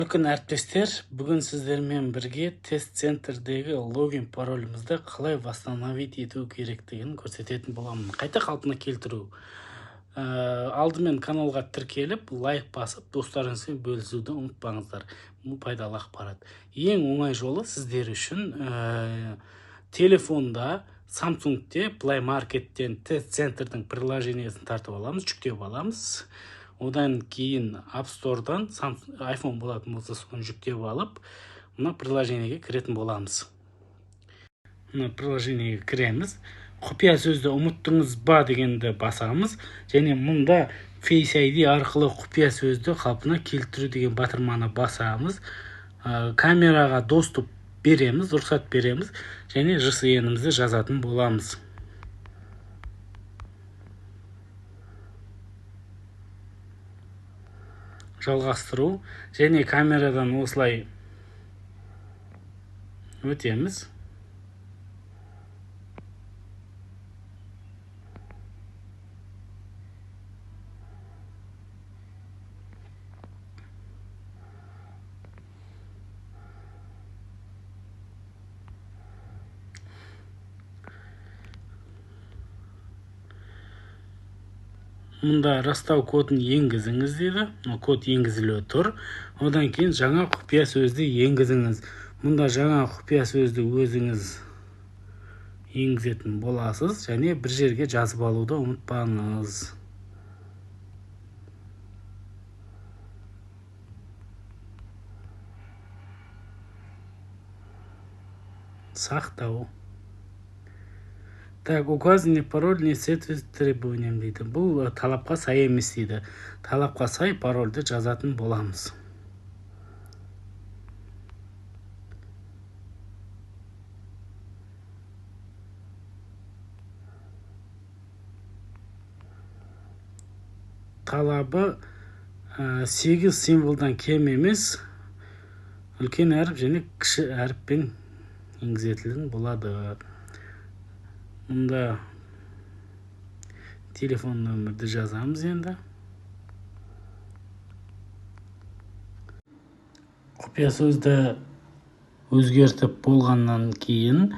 Күн, әріптестер! Бүгін сіздермен бірге тест центрдегі логин, паролімізді қалай восстановить ету керектігін көрсететін боламын, қайта қалпына келтіру. Алдымен каналға тіркеліп, лайк басып, достарыңызбен бөлісуді ұмытпаңыздар. Бұл пайдалы ақпарат. Ең оңай жолы сіздер үшін телефонда, Samsungте Play Market'тен тест центрдің приложениесін тартып аламыз, жүктеп аламыз. Одан кейін App Store'дан iPhone болатын болса, соны жүктеп алып, мына приложениеге кіретін боламыз. Мына приложениеге кіреміз, «Құпия сөзді ұмыттыңыз ба» дегенді басамыз және мұнда Face ID арқылы құпия сөзді қалпына келтіру деген батырманы басамыз. Камераға доступ береміз, рұқсат береміз және ЖСН-імізді жазатын боламыз. Жалғастыру және камерадан осылай өтеміз. Мұнда «Растау кодын енгізіңіз» дейді. Мына код енгізіліп тұр. Одан кейін «Жаңа құпия сөзді енгізіңіз». Мұнда жаңа құпия сөзді өзіңіз енгізетін боласыз және бір жерге жазып алуды ұмытпаңыз. Сақтау. Так, «Указанный пароль не соответствует требованиям» дейді. Бұл талапқа сай емес дейді. Талапқа сай парольді жазатын боламыз. Талабы 8 символдан кем емес, үлкен әріп және кіші әріппен енгізетін болады. Мұнда телефон нөмірді жазамыз. Енді құпия сөзді өзгертіп болғаннан кейін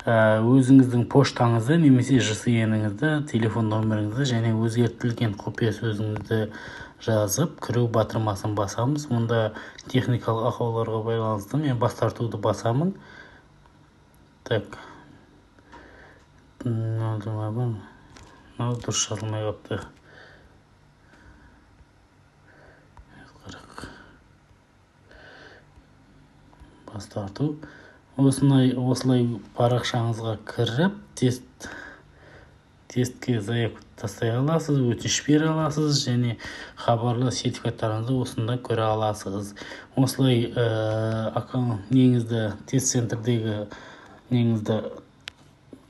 өзіңіздің поштаңызды немесе ЖСН-іңізді, телефон нөміріңізді және өзгертілген құпия сөзіңізді жазып, кіру батырмасын басамыз. Мұнда техникалық ақауларға байланысты мен бас тартуды басамын. Так, мынау дұрыс жазылмай қалыпты. 40. Бас тарту. Осылай, осылай парақшаңызға кіріп, тестке заявка тастай аласыз, өтініш бере аласыз және хабарлы сертификаттарыңызды осында көре аласыз. Осылай неңізді, тест центрдегі неңізді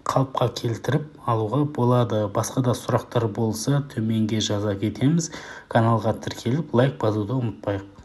қалыпқа келтіріп алуға болады. Басқа да сұрақтар болса, төменге жаза кетеміз. Каналға тіркеліп, лайк басуды ұмытпайық.